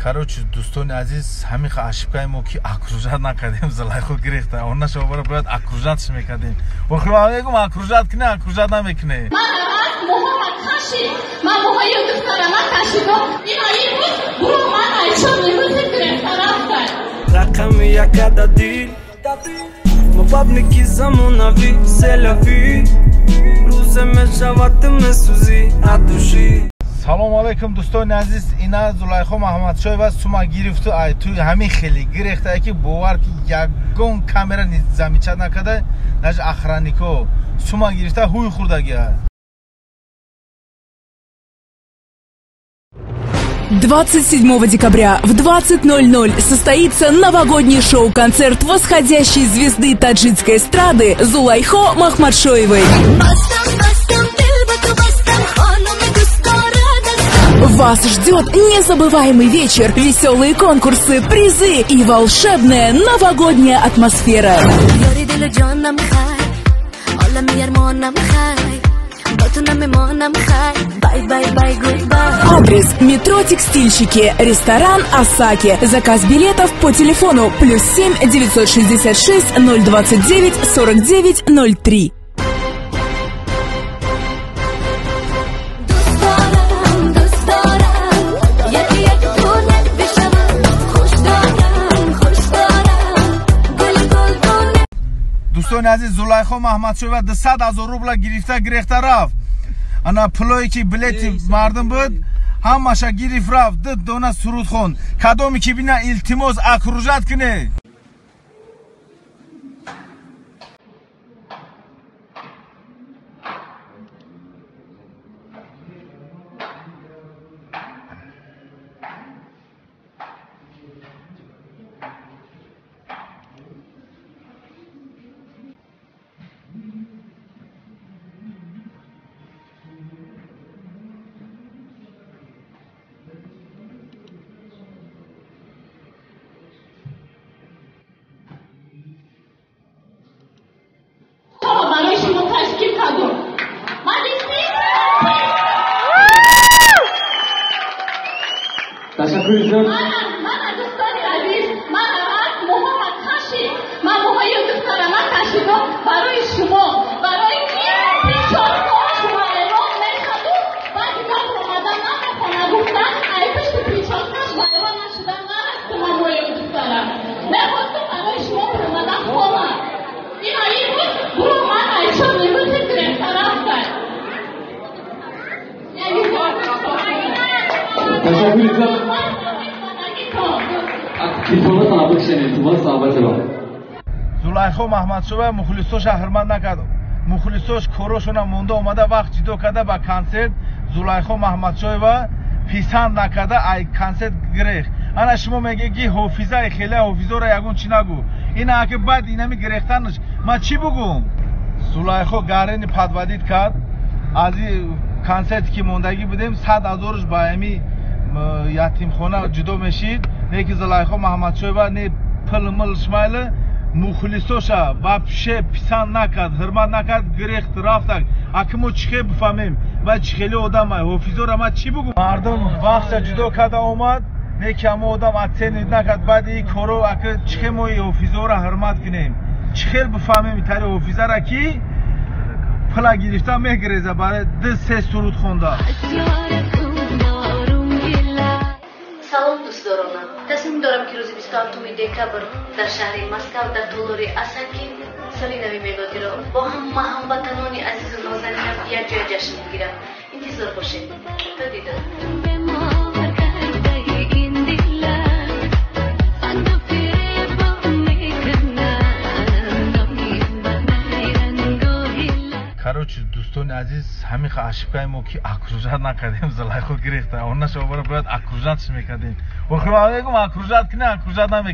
Короче, дӯстони азиз, ҳамин ошибкаи мо ки окружать накардем, Зулайхо гирифта. Она шобара бояд окружать мекардем. Охир ман мегум окружать кне, окружать намекне. Ман каши, ман муҳайё духтарама кашидам. Ин али буд, буро ман айчон мемӯзи гирифта рафта. Рақами яка да дил, мобабники замонави, селяви. Рӯзе мешавад ту месӯзӣ аз души. Салом алейкум дӯстони азиз, ина Зулайхо Маҳмадшоева сума гирифту ай туи ҳамин хеле гирехтае ки бовар ки ягон камера замечать накарда, даже охраннико сума гирифта ҳуй хӯрдагия. 27 декабря в 20:00 состоится новогодний шоу-концерт восходящей звезды таджикской эстрады Зулайхо Махмадшоевой. Вас ждет незабываемый вечер, веселые конкурсы, призы и волшебная новогодняя атмосфера. Адрес: метро Текстильщики, ресторан Асаки. Заказ билетов по телефону +7 966 029 49 03. Дӯстони азиз, Зулайхо Маҳмадшоева 200 000 рубла гирифта гирехта рафт. Ана пулое ки билети мардум буд, ҳамаша гирифт рафт. Ду дона суруд хонд. Кадоме ки бина, илтимос окружать кунед. Мана дӯстони азиз, ман муҳама каши, ман муҳайё духтарама кашидам барои шумо, барои ки пичоткаҳо шумо эълон мешаду баъди гап омада намехона гуфтан, ай пишти пичоткаш вайрон нашуда нарафту ман муҳайё духтарам. Мехостум барои шумо омада хона. Ин али буд, буро ман айчон мемӯзи гирифта рафта. Зулайхо Маҳмадшоева мухлисоша ҳурмат накард. Мухлисош корошона монда омада вақт ҷидо карда ба консерт. Зулайхо Маҳмадшоева писанд накарда ай консерт гирехт. Ана шумо мегӯед ки ҳофизаи хеле ҳофизоро ягон чӣ нагӯ. Ина аки баъд инами гирехтанаш ман чӣ бугум? Зулайхо гарени подводить кард. Аз консерте ки мондагӣ будем 100 000 ба ами ятимхона ҷудо мешид. Не ки Зулайхо Маҳмадшоева не пил мил шмайли мухлисоша вообще писанд накард, ҳурмат накард, гирехт рафтак. Аки мо чӣ хел бифаҳмем ва чӣ хеле одамай ҳофизора ман чӣ бугум? Мардум вақтша ҷудо карда омад, не ки ҳамо одам оценить накард. Баъди ин коро аки чӣ хел мо ҳофизора ҳурмат кунем? Чӣ хел бифаҳмем тари ҳофизара ки пула гирифта мегиреза барои 2-3 суруд хонда. Салом дӯстдоронам. Тасмим дорам ки рӯзи 27 декабр дар шаҳри Москва дар толори Асаки соли нави мелодиро бо ҳама ҳамватанони азизу нозанинам якҷоя ҷашн бигирам. Интизор бошед. То дидор. Короче, дӯстони азиз, ҳамин ошибкаи мо ки окружать накардем, Зулайхо гирифта. Она шобара бояд окружать мекардем. Охир ман мегум окружать кне, окружать намекунем.